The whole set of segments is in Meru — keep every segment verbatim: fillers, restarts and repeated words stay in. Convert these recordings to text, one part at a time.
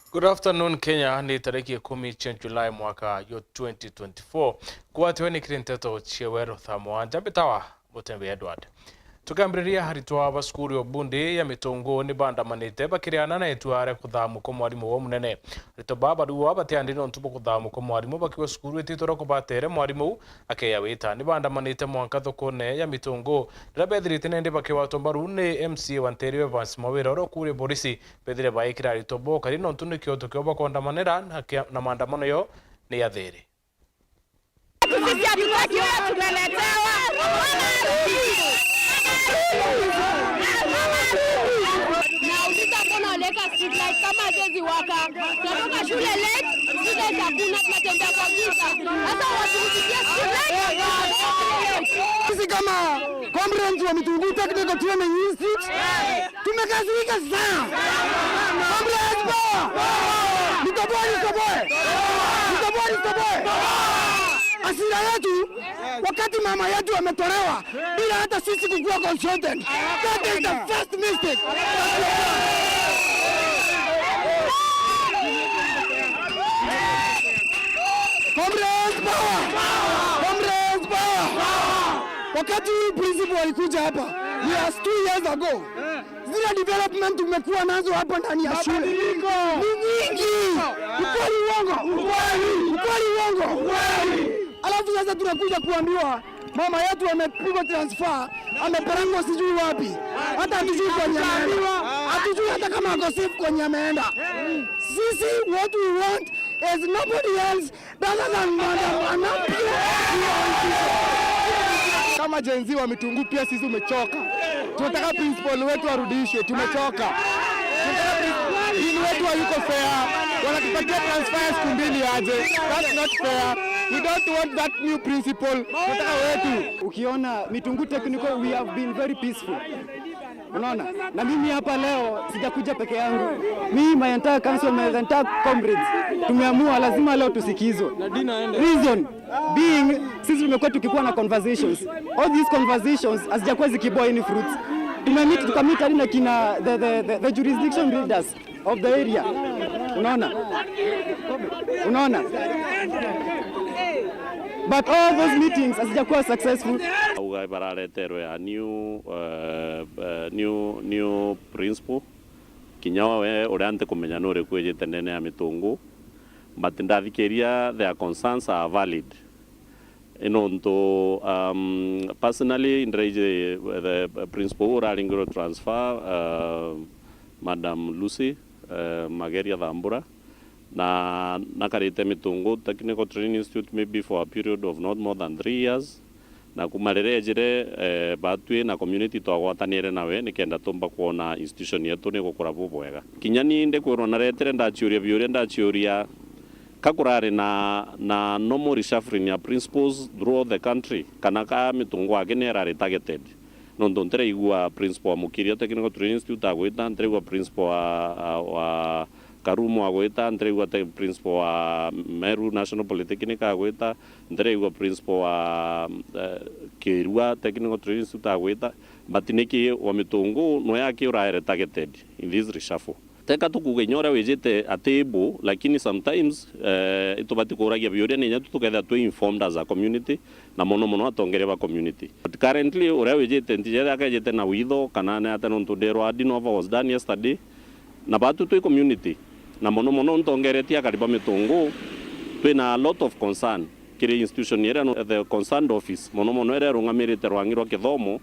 Good afternoon, Kenya. Ni tariki ikumi cia July mwaka yo twenty twenty-four. Kwatiwe ni kiri nteto cia weru thaa mugwanja, mbitawa Mutembe Edward. Tukambiriria, aritwa ba cukuru ya Bundi ya Mitungu ni baandamanite bakiriana na itua ria kuthamwa kwa mwarimu wao munene. Aritwa baa barua batiandi nontu bwa kuthamwa kwa mwarimu, bakiuga cukuru ititwara kubatere mwarimu akeya wita. Ni baandamanite mwanka thokone ya Mitungu, riria bethirite nandi bakigwatwa mbaru ni M C A wa Nteere Evans Mawira, uria ukuuria borisi bethire baikira aritwa bokari nontu ni kioto kiao bakondamanira na kia-, na maandamano yao ni ya thiri. Sisi hatutaki huyo tumeletewa. Nauliza, mbona waleta street light kama haziwezi waka? Tunatoka shule late, students hakuna, tunatembea kwa giza. Sasa watufikia street light. Sisi kama comrades wa Mitungu Technical Training Institute, tumekasirika sana. Comrades power! Nitoboe, nitoboe! Nitoboe, nitoboe! Hasira yetu, wakati mama yetu ametolewa bila hata sisi kukuwa consulted. That is the first mistake. Comrades power! Comrades power! Wakati principal alikuja hapa, years, two years ago, zile development tumekuwa nazo hapa ndani ya shule ni nyingi. Ukweli uongo? Ukweli. Ukweli uongo? Ukweli. Alafu sasa tunakuja kuambiwa mama yetu amepigwa transfer, amepelekwa sijui wapi. Hata hatujui kwenye ameenda. Hatujui hata kama ako safe kwenye ameenda. Sisi, what we want is nobody else Dada na madam, anapiga. Kama Gen Z wa Mitungu pia sisi tumechoka. Tunataka principal wetu arudishwe, tumechoka. Tunataka principal, dean wetu hayuko fair. Wanatupatia transfer ya siku mbili aje. That's not fair. We don't want that new principal. Tunataka wetu. Ukiona Mitungu Technical, we have been very peaceful. Unaona? Na mimi hapa leo sijakuja peke yangu. Me, my entire council, my entire comrades, tumeamua lazima leo tusikizwe. Reason being, sisi tumekuwa tukikuwa na conversations. All these conversations hazijakuwa zikibear any fruits. Tumemeet, tukameet hadi na kina the, the, the, the jurisdiction leaders of the area. Unaona? Unaona? But all those meetings hazijakuwa successful. Auga barareterwe a new, eh, eh, new, new principal. Kinya we uria ntikumenya nuriku wijite ndene ya Mitungu, but ndathikiria their concerns are valid. Nontu, um, personally, ndiraiji the principal uu uraringirwe transfer, uh, Madam Lucy, uh, Mageria Thambura, na nakarite Mitungu Technical Training Institute maybe for a period of not more than three years, na kuma riria ejire, eh, batwi na community twagwatanire nawe nikenda tumba kwona institution yetu ni gukura bubwega. Kinya ni ndikwirwa naretire ndaciuria biuria, ndaciuria ka kurari na, na normal reshuffling ya principals throughout the country, kana ka Mitungu aki ni erari targeted. Nontu ntiraigua principal wa Mukiria Technical Training Institute agwita, ntiraigua principal wa, wa, wa Karumo agwita, ntiraigua te-, principal wa Meru National Polytechnic agwita, ntiraigua principal wa, eh, Kirua Technical Training Institute agwita, but niki wa Mitungu nwe aki uraere targeted in this reshuffle? Teka tukuuga inya uria wijite ati able, lakini sometimes, eh, itubati kuuragia biuria na inya tu tukethira twi informed as a community, na mono mono atongeria ba community. But currently, uria wijite ntijethira akejite na witho kana ni ate, nontu ndirwa handing over was done yesterday, na batu twi community, na mono mono ntongeretie akari ba Mitungu, twina a lot of concern kiri institution iria no, the concerned office, mono mono iria irungamirite rwangi rwa kithomo,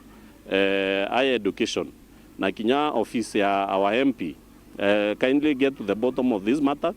eh, higher education, na kinya office ya our M P. Eh, kindly get to the bottom of this matter.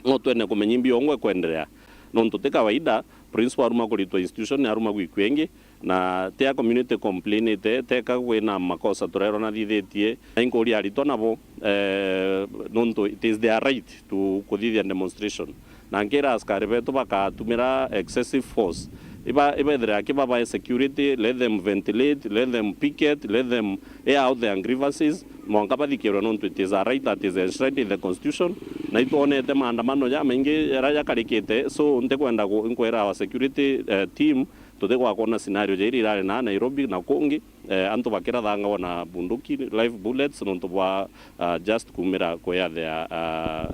No twende kumenya imbi yongwa ikwenderea. Nontu ti kawaida, principal aruma kuritwa institution, aruma gwikua ingi, na ti a community complainite, teka kwina makosa turerwa nathithitie. Na inkuria aritwa nabo, eh, nontu it is their right to kuthithia demonstration. Na nkira askari betu bakatumira excessive force. Iba-, ibethire aki babae security, let them ventilate, let them picket, let them air out their grievances, mwanka bathikirwe, nontu it is a right that is enshrined in the constitution. Na itwonete maandamano jamaingi jaria jakarikite, so ntikwenda ku-, nkwira our security, eh, team, tutigwa kwona scenario ja iria irari na Nairobi na kungi, eh, antu bakirathangagwa na bunduki, live bullets, nontu bwa, ah, just kumira kwea their, ah,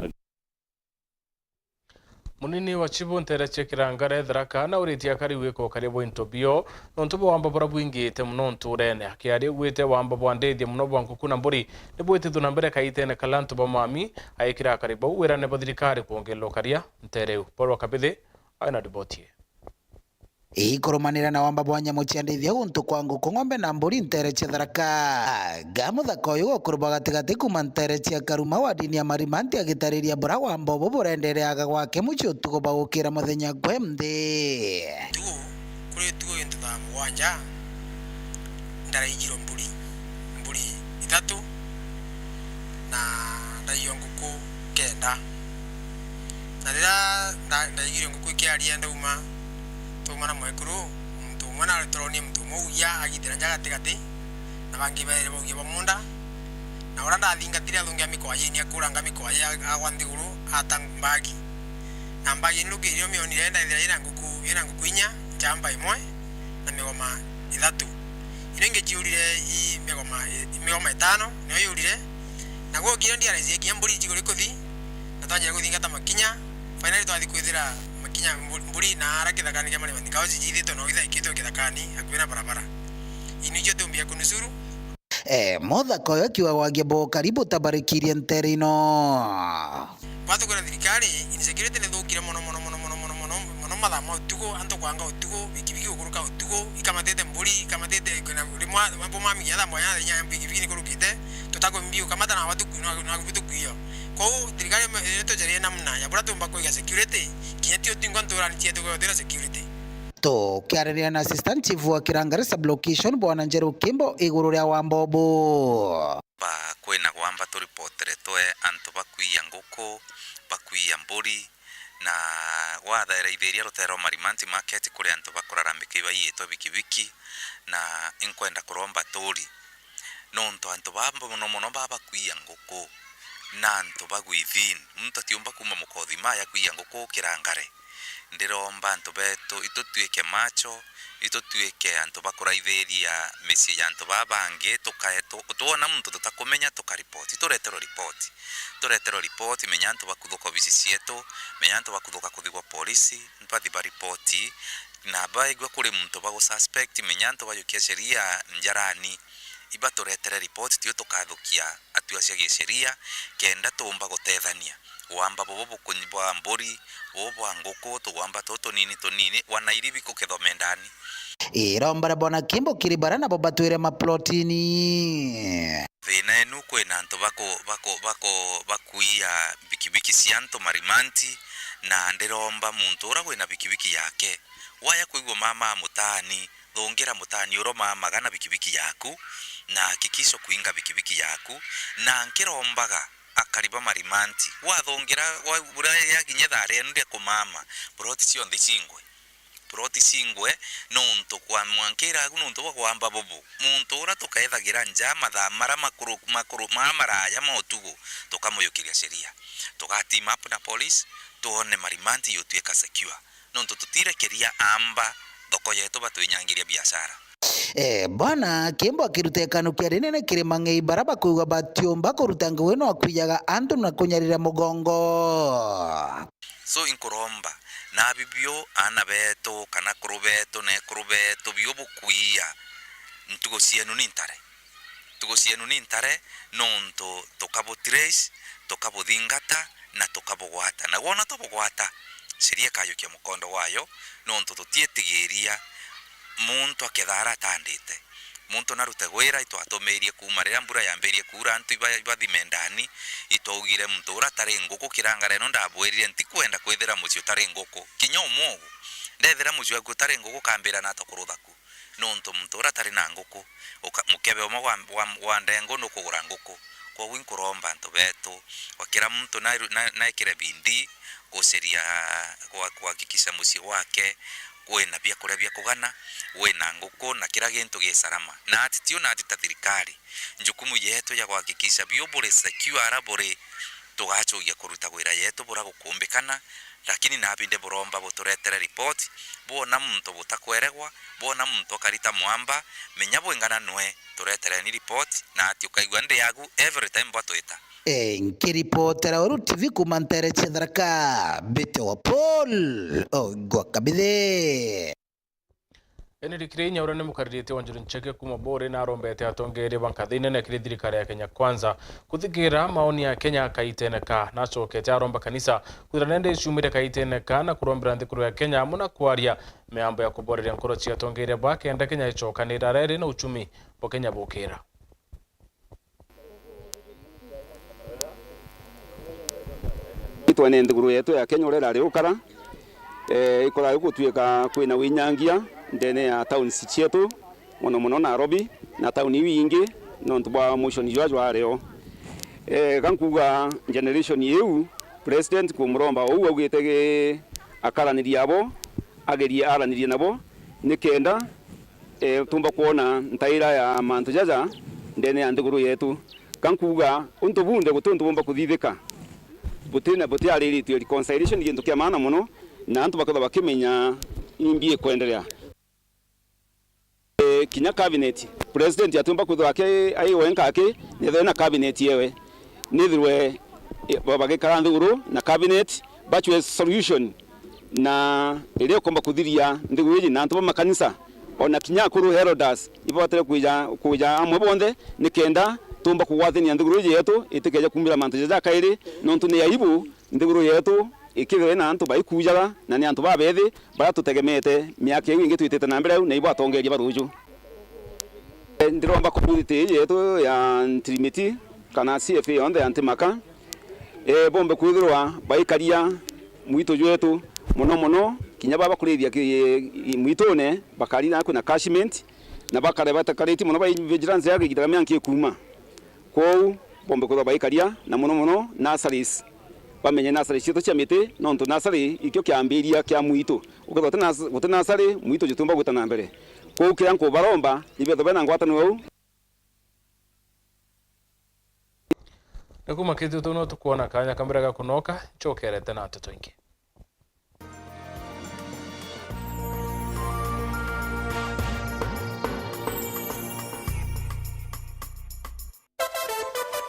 Munini wa Chibu nteere cia Kirangare, Tharaka, nauritie akari gwika ukaria bwa into bio nontu bwa wamba buria bwingite mono ntuurene. Akiaria augite wamba bwa ndithia mono bwa nguku na mburi ni bwitithua na mbere kaitene karia antu ba Mami aikira akari bau wirane bwa thirikari kwongerera ukaria nteere iu. Paul wa Kabithi aina riboti ii. Ikurumanira na wamba bwa nyamu cia ndithia guntu kwa nguku, ng'ombe na mburi nteere cia Tharaka, ga muthaka uyu gukuru bwa gatigati kuuma nteere cia Karuma wa ndini ya Marimanti agitariria buria wamba ubu burendereaga gwake mucii utuku bwa gukira muthenya kwe nthi. Tuo, kuri tuo into thaa mugwanja, ndaraigirwe mburi, mburi ithatu, na ndaigirwe nguku kenda. Na riria nda-, ndaigirwe nguku ikiaria, ndauma, twauma na mwekuru, muntu umwe na turonie muntu umwe ugia agitira nja gatigati, na bangi bairi baugia ba munda. Na uria ndathingatire athungia mikwajini, akuranga mikwaji a-, agwa nthiguru, ata mbagi. Na mbagi ni rukiirio mionire, ndaithira ina nguku, ina nguku inya, njamba imwe, na migoma ithatu. Iria ingi ciurire i migoma, i migoma itano, niyo yurire. Na gwokire ndiaraizie kinya mburi iguru ikuthi, na twajire kuthingata makinya. Finally twathi kwithira makinya mbu-, mburi na ara kithakani kia Marimanti, nkao cijithitwe na ithaikitwe kithakani akui na barabara. Inu icio tumbia kunusuru. Eh, muthaka uyu akiuga gwagia bukari butabarikirie nteere ino. Bwathukira thirikari, insecurity ni thukire mono, mono, mono mathaa ma utuku, antu kwanga utuku, bikibiki gukuruka utuku, ikamatite mburi, ikamatite, na rimwe bo mamigia thaa mwanya thaa inya, bikibiki ni kurukite, tutakumbi ukamata na watuku, na, na butuku iyo. Kwou thirikari ime-, itujarie namna ya buria tumba kuiga security, kinya ti utingo nturani cietu gutira security. Tukiariria na Assistant Chief wa Kirangare Sub-Location, Bwana Njeru Kimbo, iguru ria wamba ubu. Ba kwina gwamba turipotere twe antu bakwiya nguku, bakwiya mburi, na wathaira ithiria rutere rwa Marimanti Market kuri antu bakurarambika ibaiyitwe bikibiki, na inkwenda kuromba turi. Nontu antu baa mono mono baa bakwiya nguku, na antu ba within. Muntu atiumba kuuma Mukothima aja kwiya nguku Kirangare. Ndiromba antu betu, itutwike macho, itutwike antu bakuraithiria micii ya antu baa bangi, tukae-, tu-, twona muntu tutakumenya, tukaripoti. Tureterwe ripoti. Tureterwe ripoti, menya antu bakuthuka obisi cietu, menya antu bakuthuka kuthigwa polisi, bathi baripoti, na baigua kuri muntu bagususpect, menya antu bajukia sheria njarani. Ibaturetere ripoti, tio tukathukia atua cia gisheria, kenda tuumba gutethania. Wamba bubu bukunyi bwa mburi, bubu bwa nguku, tugwamba tutu tunini tunini, wana iribi kukethwa mendani. Irombera Bwana Kimbo kiri bara nabo batwire maplotini. Thina enu kwina antu baku-, baku-, baku-, bakuia bikibiki cia antu Marimanti, na ndiromba muntu ura wina bikibiki yake, waja kwigua mama mutaani, thungira mutaani uria umaamaga na bikibiki yaku, na hakikisha kuinga bikibiki yaku, na nkirombaga akari ba Marimanti, wathungira, wa-, uria yakinya ithaa rienu ria kumaama, ploti cionthe cingwe. Ploti cingwe, nontu kwa mwanka iragu, nontu bwa kwamba bubu. Muntu uria tukeethagira nja mathaa mara makuru, makuru, mara maraya ma utugu, tukamuyukiria sheria. Tuga team up na police, twone Marimanti yutuika secure. Nontu tutirekeria amba thoko yetu batwinyangiria biashara. Eh, Bwana Kimbo akiruta ikanukia rinene kiri mang'ei bara bakwigua batiumba kuruta ngugi no akwijaga antu na kunyarira mugongo. So, inkuromba, nabi biu aana betu, kana akuru betu, na ekuru betu, biu bukwiya, ntugo cienu ni ntare. Ntugo cienu ni ntare, nontu tukabutrace, tukabuthingata, na tukabugwata. Na wona twabugwata, sheria ikajukia mukondo wayo, nontu tutietigiria muntu akethara atandite. Muntu narute gwira itwatumiirie kuuma riria mbura yambirie kuura, antu iba-, ibathime ndani, itwaugire muntu uria atari nguku Kirangare ino ndabwirire ntikwenda kwithira mucii utari nguku. Kinya umwe ugu, ndethira mucii waku utari nguku, ukambira nata kurutha ku? Nontu muntu uria atari na nguku, uka-, mukebe umwe wa, wa, wa ndengu nukugura nguku. Kwoguo inkuromba antu betu, kwa kira muntu na, na, naikire bidii guceria kwa, kuhakikisha mucii gwake wina biakuria bia kugana, wina nguku na kira gintu gi salama. Na ati tio na ati ta thirikari, njukumu yetu ya kuhakikisha biu buri secure ara buri, tugacokia kuruta wira yetu buria gukumbikana, lakini nabi ndi buromba buturetere ripoti, bwona muntu butakweregwa, bwona muntu akarita mwamba, menya bwingana nwe, turetereni ripoti, na ati ukaigua ndi agu every time bwatwita. E, nkiripotera Weru T V kuuma nteere cia Tharaka, mbitawa Paul Ogwa Kabithe. Eni rikiri inya uria ni mukariritie Wanjiru Ncheke kuuma Buuri na arombete atongeeria ba nkathi nene kiri thirikari ya Kenya Kwanza kuthikiira maoni ya Kenya kaitene ka. Nacokete aromba kanisa kwithira nende iciumire kaitene ka na kurombera nthikuru ya Kenya amwe na kwaria miambo ya kuboreria nkoro cia atongeeria ba kenda Kenya icokanira reri na uchumi bwa Kenya bukira. Itwene nthiguru yetu ya Kenya uria irari ukara, eh, ikoragwa igutwika kwina winyangia ndene ya towns cietu, mono mono Nairobi na town iu ingi, nontu bwa motion jwa jwario. Eh, ga nkuuga generation iu, president kumuromba uu augite gi-, akaranirie abo, agerie aranirie nabo, nikenda, eh, tumba kwona ntaira ya mantu jaja ndene ya nthiguru yetu. Ka nkuuga, untu bunthe guti untu bumba kuthithika butina, butiariritue. Reconciliation ni gintu kia maana mono, na antu bakethwa bakimenya imbi ikwenderea. Eh, kinya cabinet, president atiumba kwithirwa aki-, ai wenka aki, nethirwe na cabinet yewe. Nithirwe, eh, ba-, bagikara nthiguru na cabinet, bachwe solution na iria ikomba kuthiria nthiguru iji na antu ba makanisa, ona kinya akuru elders, ibabatire kwija, kwija amwe bonthe, nikenda tumba kugwatania nthiguru iji yetu itikeje kuumira mantu jaja kairi, nontu ni aibu nthiguru yetu ikithirwa ina antu baikujaga na ni antu babethi baria tutegemete miaka iu ingi twitite na mbere au na ibo atongeeria ba ruju. Eh, ndiromba community iji yetu ya Ntirimiti kana C F A yonthe ya Ntimaka, eh, bombe kwithirwa baikaria mwitu jwetu mono mono, kinya baba kurithia ki-, mwitune, bakari na kwina catchment, na bakare batakariti mono ba vigilance ya kigitara mianki kuuma. Kwou, bombe kwithirwa baikaria, na mono mono nurseries. Bamenye nursery cietu cia miti, nontu nursery ikio kiambiria kia mwitu. Ukethirwa guti nas-, guti nursery, mwitu jutiumba gwita na mbere. Kwou kiria nkubaromba, ni bethirwe bena ngwataniro au. Ni kuuma kitu tu no tukwona kanya ka mbere ga kunoka, ncokerete na nteto ingi.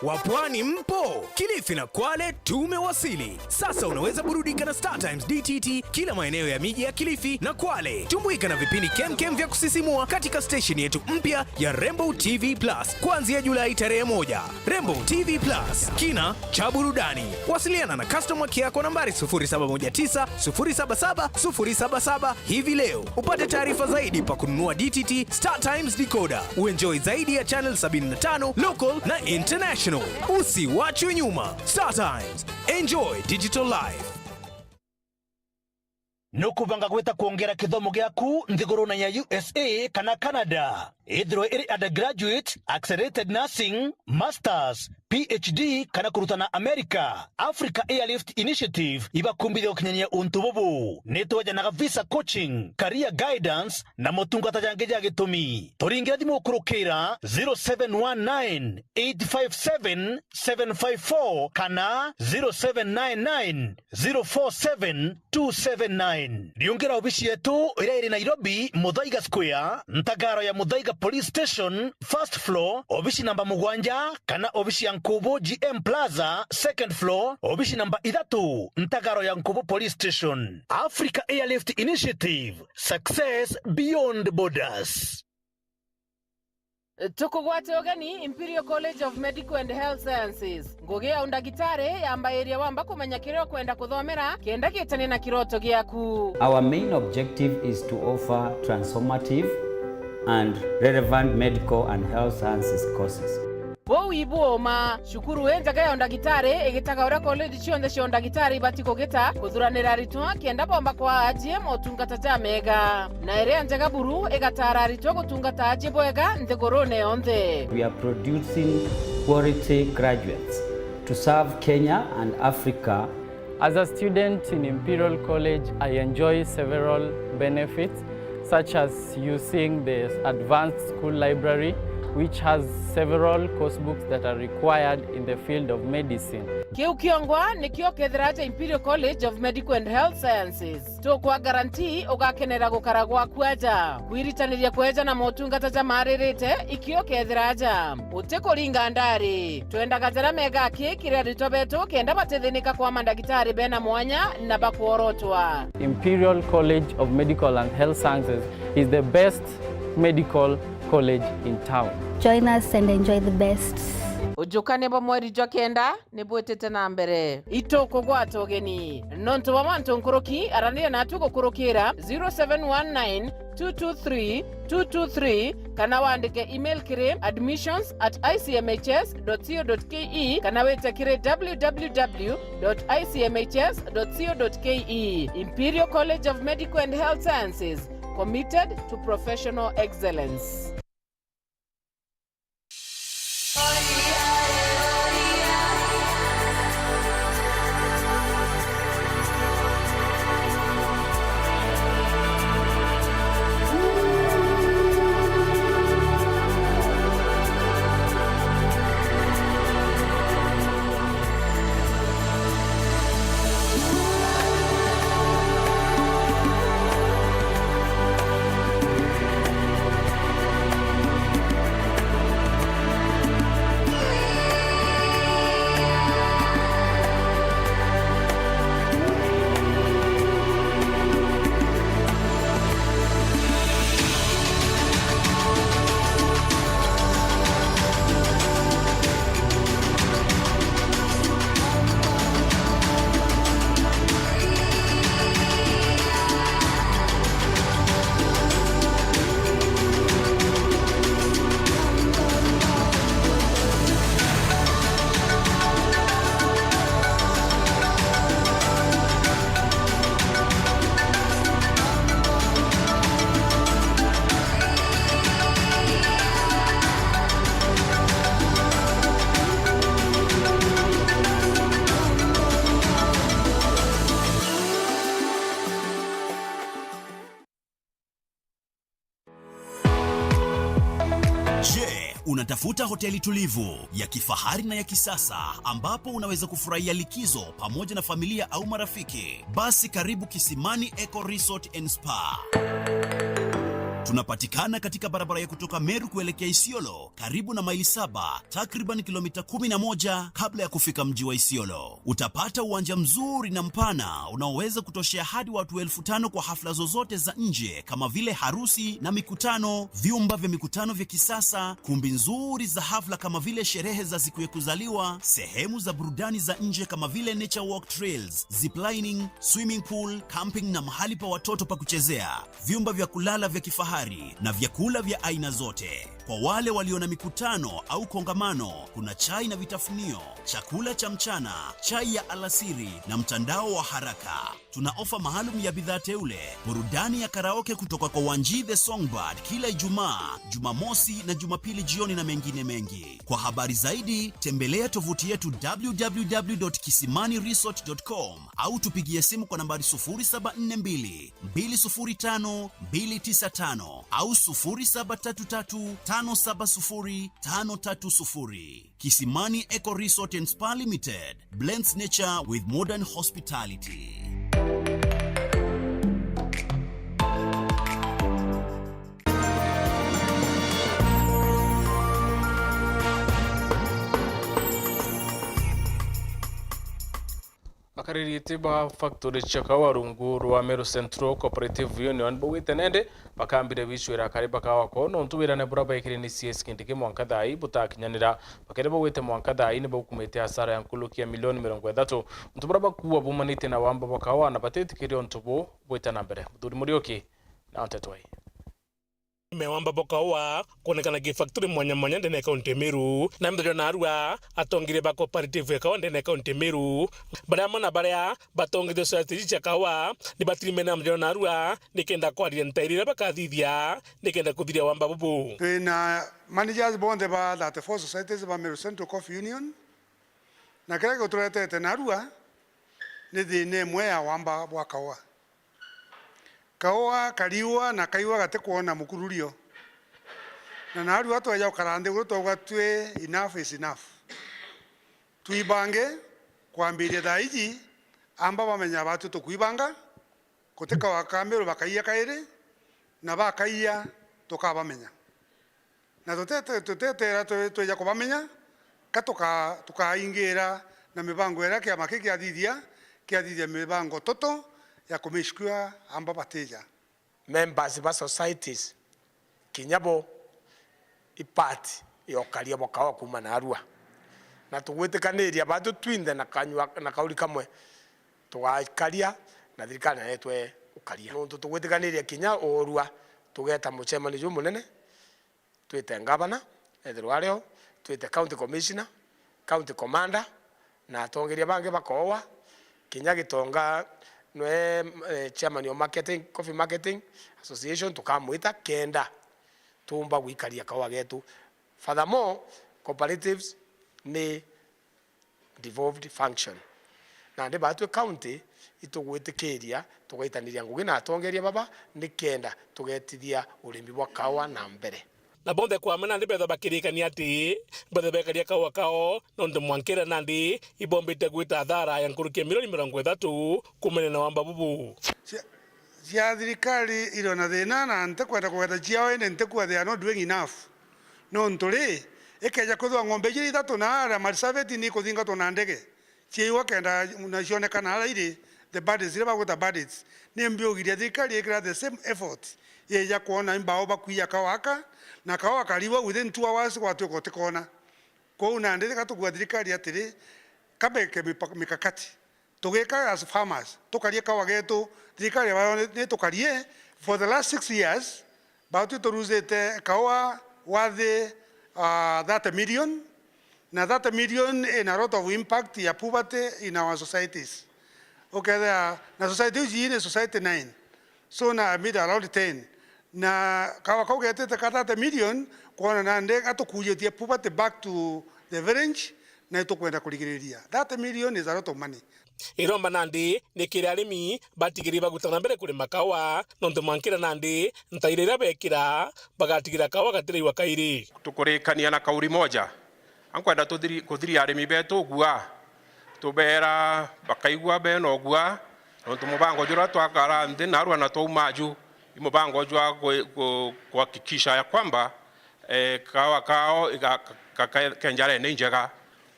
Wapwani mpo? Kilifi na Kwale tumewasili. Sasa unaweza burudika na Star Times D T T kila maeneo ya miji ya Kilifi na Kwale. Tumbuika na vipindi kemkem vya kusisimua katika station yetu mpya ya Rainbow T V Plus kuanzia Julai tarehe moja. Rainbow T V Plus, kina cha burudani. Wasiliana na customer care kwa nambari sufuri saba moja tisa, sufuri saba saba, sufuri saba saba hivi leo. Upate taarifa zaidi pa kununua D T T Star Times decoder. Uenjoy zaidi ya channel sabini na tano, local na international. Usiwachwe nyuma. Star Times. Enjoy digital life. Nukubanga gwita kwongera kithomo giaku nthigurune ya U S A kana Canada? Ithirwe iri undergraduate, accelerated nursing, masters, P H D kana kurutana America, Africa Airlift Initiative ibakumbithia gukinyania untu bubu. Nitwejanaga visa coaching, career guidance na motungata jangi ja gitumi. Turingire thimu gukurukira zero seven one nine, eight five seven, seven five four kana zero seven nine nine, zero four seven, two seven nine. Riungira obici yetu iria iri Nairobi, Muthaiga Square, ntagaro ya Muthaiga Police Station, first floor, obici namba mugwanja, kana obici ya Nkubu G M Plaza, second floor, obici namba ithatu, ntagaro ya Nkubu Police Station. Africa Airlift Initiative, success beyond borders. Tukugwate ugeni Imperial College of Medical and Health Sciences. Ngugi ya undagitari yambairia wamba kumenya kiria ukwenda kuthomera kenda gitanie na kiroto giaku. Our main objective is to offer transformative and relevant medical and health sciences courses. Buu ibu uma. Cukuru injega ya undagitari igitaga uria college cionthe cia undagitari ibati kugita kuthuranira aritwa kenda bomba kwaa ajie motungata jamega. Na iria njega buru igataara aritwa gutungata ajie bwega nthigurune yonthe. We are producing quality graduates to serve Kenya and Africa. As a student in Imperial College, I enjoy several benefits, such as using the advanced school library which has several course books that are required in the field of medicine. Kiu kiongwa nikio kethira aja Imperial College of Medical and Health Sciences. Tukwa guarantee ugakenera gukara gwaku aja. Kwiritaniria kweja na motungata jamaaririte ikio kethira aja. Utikuringa ndari. Twendaga jaria mega aki kiri aritwa betu kenda batithinika kwa mandagitari bena mwanya na bakworotwa. Imperial College of Medical and Health Sciences is the best medical college in town. Join us and enjoy the best. Ujukania bwa mweri jwa kenda ni bwitite na mbere. Itukugwata ugeni. Nontu bwa mantu nkuruki, araniria natu gukurukira zero seven one nine two two three two two three kana wandike email kiri admissions at I C M H S dot co dot K E kana wite kiri W W W dot I C M H S dot co dot K E. Imperial College of Medical and Health Sciences, committed to professional excellence. Je, unatafuta hoteli tulivu, ya kifahari na ya kisasa ambapo unaweza kufurahia likizo pamoja na familia au marafiki? Basi karibu Kisimani Eco Resort and Spa. Tunapatikana katika barabara ya kutoka Meru kuelekea Isiolo, karibu na Maili Saba, takriban kilomita kumi na moja kabla ya kufika mji wa Isiolo. Utapata uwanja mzuri na mpana unaoweza kutoshea hadi watu elfu tano kwa hafla zozote za nje kama vile harusi na mikutano, vyumba vya mikutano vya kisasa, kumbi nzuri za hafla kama vile sherehe za siku ya kuzaliwa, sehemu za burudani za nje kama vile nature walk trails, ziplining, swimming pool, camping na mahali pa watoto pa kuchezea, vyumba vya kulala vya kifahari na vyakula vya aina zote. Kwa wale walio na mikutano au kongamano, kuna chai na vitafunio, chakula cha mchana, chai ya alasiri na mtandao wa haraka. Tuna ofa maalum ya bidhaa teule, burudani ya karaoke kutoka kwa Wanji the Songbird kila Ijumaa, Jumamosi na Jumapili jioni na mengine mengi. Kwa habari zaidi, tembelea tovuti yetu w w w dot kisimani resort dot com au tupigie simu kwa nambari sufuri saba nne mbili, mbili sufuri tano, mbili tisa tano au sufuri saba tatu tatu, tano saba sufuri, tano tatu sufuri. Kisimani Eco Resort and Spa Limited blends nature with modern hospitality. Akariri iti ba factory cia kawa rungu rwa Meru Central Cooperative Union baugite nende bakambire bicwira akari ba kawa kwao, nontu wirane buria baikire ni C S Kindiki mwanka thaa ii butakinyanira. Bakiri baugite mwanka thaa ii ni baukumite asara ya nkuruki ya milioni mirongo ithatu. Untu buria bakuua bumanite na wamba bwa kawa na batitikiria untu buu bwita na mbere. Muthuri Muriuki na nteto ii. Me wamba bwa kawa kwonekana ki factory mwanya mwanya ndene ya kaunti ya Meru, na mithenya narua atongeria ba cooperative ya kawa ndene ya kaunti ya Meru, baria amwe na baria batongithia society cia kawa ni batirimene na mithenya narua nikenda kwariria ntairi iria bakathithia nikenda kuthiria wamba bubu. Twina managers bonthe ba thirty-four societies ba Meru Central Coffee Union, na kiria gituretete narua ni thina imwe ya wamba bwa kawa. Kaua kariua na kaiua gatikwona mukururio. Na narua tweja gukara nthiguru twauga twi enough is enough. Twibange kwambiria thaa iji, amba bamenya batwi tukwibanga, guti kawa ka Meru bakaiya kairi, na bakaiya tukabamenya. Na tutete-, tutetera twe-, tweja kubamenya, ka tuka-, tukaingira na mibango iria kiama kii kiathithia, kiathithia mibango toto ya kumishkua amba batija. Members ba societies, kinya bo i part ya ukaria bwa kawa kuuma narua. Na tugwitikaniria batwi twinthe na kanyua, na kauri kamwe, tugakaria na thirikari nayo itwe ukaria. Nontu tugwitikaniria kinya uurua, tugeta mucemanio jumunene, twite ngavana, ethirwa ario, twite county commissioner, county commander, na atongeria bangi bakowa, kinya Gitonga nwe, eh, chairman of marketing, Coffee Marketing Association, tukamwita kenda tuumba gwikaria kawa getu. Furthermore, cooperatives ni devolved function. Nandi batwi county itugwitikiria tugaitaniria ngugi na atongeria baba nikenda tugetithia urimi bwa kawa na mbere. Na bonthe kwa amwe nandi bethwa bakirikania ati bethwe bekaria kawa kao, nontu mwankira nandi ibombite gwita athara ya nkuruki ya milioni mirongo ithatu kumania na wamba bubu. Cia, cia thirikari iri na thina, na ntikwenda kugweta ciao, indi ntikua they are not doing enough. Nontu ri, ikeja kwithirwa ng'ombe ijiri ithatu na aria Marsabit ni ikuthingatwa na ndege, ciaigwa kenda na cionekana aria iri, the bandits, iria bagwita bandits. Ni mbiugiria thirikari ikira the same effort, yeja kwona imbao bakwiya kawa aka, na kawa kariwa within two hours gwatuika utikona. Kwou nandi tika tukua thirikari atiri, kabeke mipa-, mikakati. Tugika as farmers, tukarie kawa getu, thirikari bayo ni, ni tukarie. For the last six years, batwi turuzite kawa wathi, ah, thirty million, na thirty million in a lot of impact ya poverty in our societies. Ukethira, na society iu cii ni society nine. So na I made around ten. Na kawa kau getite ka thirty million, kwona nandi gatukuujitie poverty back to the village, na itukwenda kurigiriria. Thirty million is a lot of money. Iromba nandi ni kiri arimi batigiri bagutana mbere kurima kawa, nontu mwankira nandi ntaire iria bekira, bagatigira kawa gatiraigwa kairi. Tukurikania na kauri moja. Ankwenda tuthiri-, kuthiria arimi betu ugua, tubeera bakaigua bena ugua, nontu mubango juria twakara nthi narua na twauma ju, i mubango jwa ku-, ku-, kuhakikisha ya kwamba, eh, kawa kao iga-, ka-, ka-, ke njarene injega.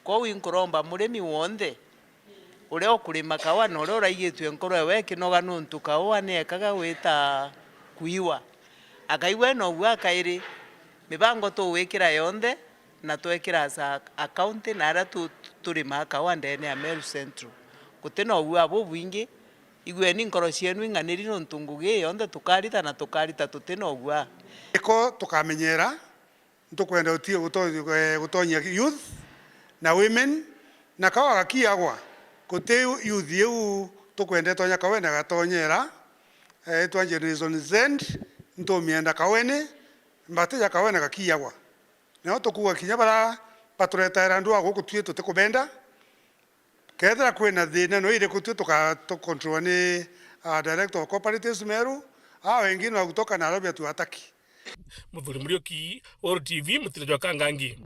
Kwou inkuromba murimi wonthe uria ukurima kawa na uria uraigitue nkoro ewe ikinoga, nontu kaua ni ekaga gwita kuiwa, akaigua ena ugua kairi. Mibango tugwikira yonthe, na twekira as a, a county, na aria tu-, turimaa kaua ndene ya Meru Central. Guti na ugua bubwingi, igueni nkoro cienu ing'aniri, nontu ngugi ii yonthe tukarita na tukarita tuti na ugua. Iko tukamenyera, ntukwenda uti-, guto-, eh, gutonyia youth na women, na kaua gakiagwa, guti youth iu tukwenda itonya kawene gatonyera, eh, itwa Generation Z, ntumienda kawene, mbatija kawene gakiagwa. Nao tukuuga kinya bara baturetaera ndua guku tui tutikubenda. Kethira kwina thina no iriku, tui tuka-, tucontrol ni, ah, Director of Cooperatives Meru, aa wengi no gutoka Nairobi atuataki. Muthuri Muriuki, Uru T V, mutino jwa Kangangi.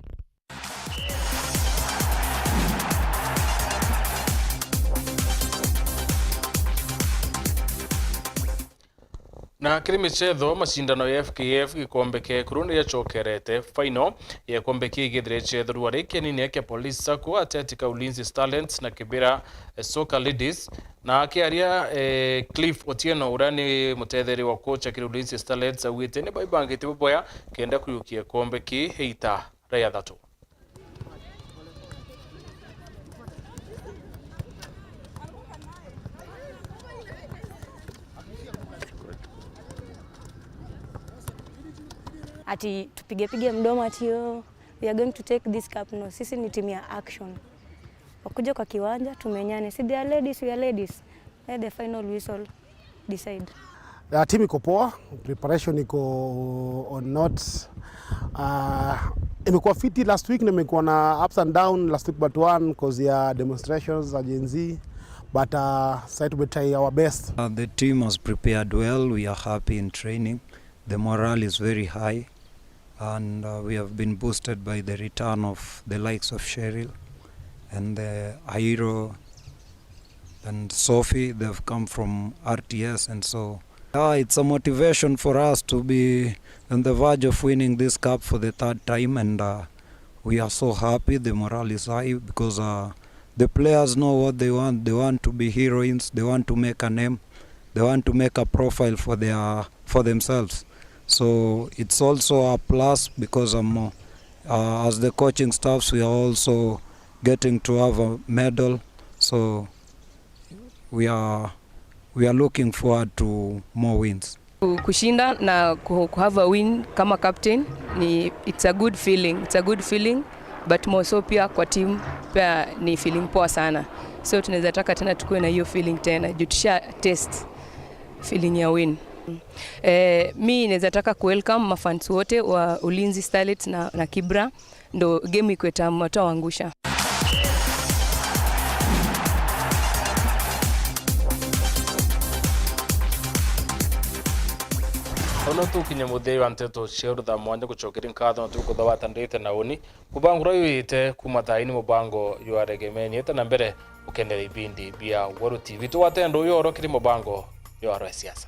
Na kiri michetho, macindano ya F K F gikombe kia Ekuru ni yacokerete. Final ya gikombe kii igithire ichetherua ri kienine kia Police Sacco, Athletic Ulinzi Starlets na Kibera, eh, Soccer Ladies. Na akiaria, eh, Cliff Otieno, uria ni mutetheria wa coach akiri Ulinzi Starlets, augite ni baibangite buboya kenda kuyukia gikombe kii iita ria athatu. Ati tupige pige mdomo ati, "Oh, we are going to take this cup." No, sisi ni timu ya action. Wakuje kwa kiwanja, tumenyane. Si they are ladies, we are ladies. Let the final whistle decide. Ya, team iko poa, preparation iko on notes. Ah, imekuwa fiti last week na imekuwa na ups and down last week, but one cause ya demonstrations za Gen Z, but, ah, sasa tumetry our best. Uh, the team has prepared well. We are happy in training. The morale is very high. And uh, we have been boosted by the return of the likes of Cheryl and the Airo and Sophie. They've come from R T S, and so uh, it's a motivation for us to be on the verge of winning this cup for the third time, and uh, we are so happy. The morale is high because uh, the players know what they want. They want to be heroines. They want to make a name. They want to make a profile for their for themselves. So it's also a plus because um, uh, as the coaching staffs, we are also getting to have a medal. So we are we are looking forward to more wins. Ku- kushinda na ku- ku have a win kama captain ni, it's a good feeling, it's a good feeling, but more so pia kwa team pia ni feeling poa sana, so tunaweza taka tena tukue na hiyo feeling tena juu tusha test feeling ya win. Eh, mi naweza taka ku welcome mafans wote wa Ulinzi Starlets na, na Kibra, ndo game ikweta matoa wangusha. Ono tukinye muthia wa nteto cia rutha mwanya gucokeria nkatho na tukutha watandite na uni kubangura yuyite kuma thaini mubango ywa Regemeni ite na mbere ukenere ibindi bia Weru T V. Tuwatendo uyu oro kiri mubango ywa rwa siasa.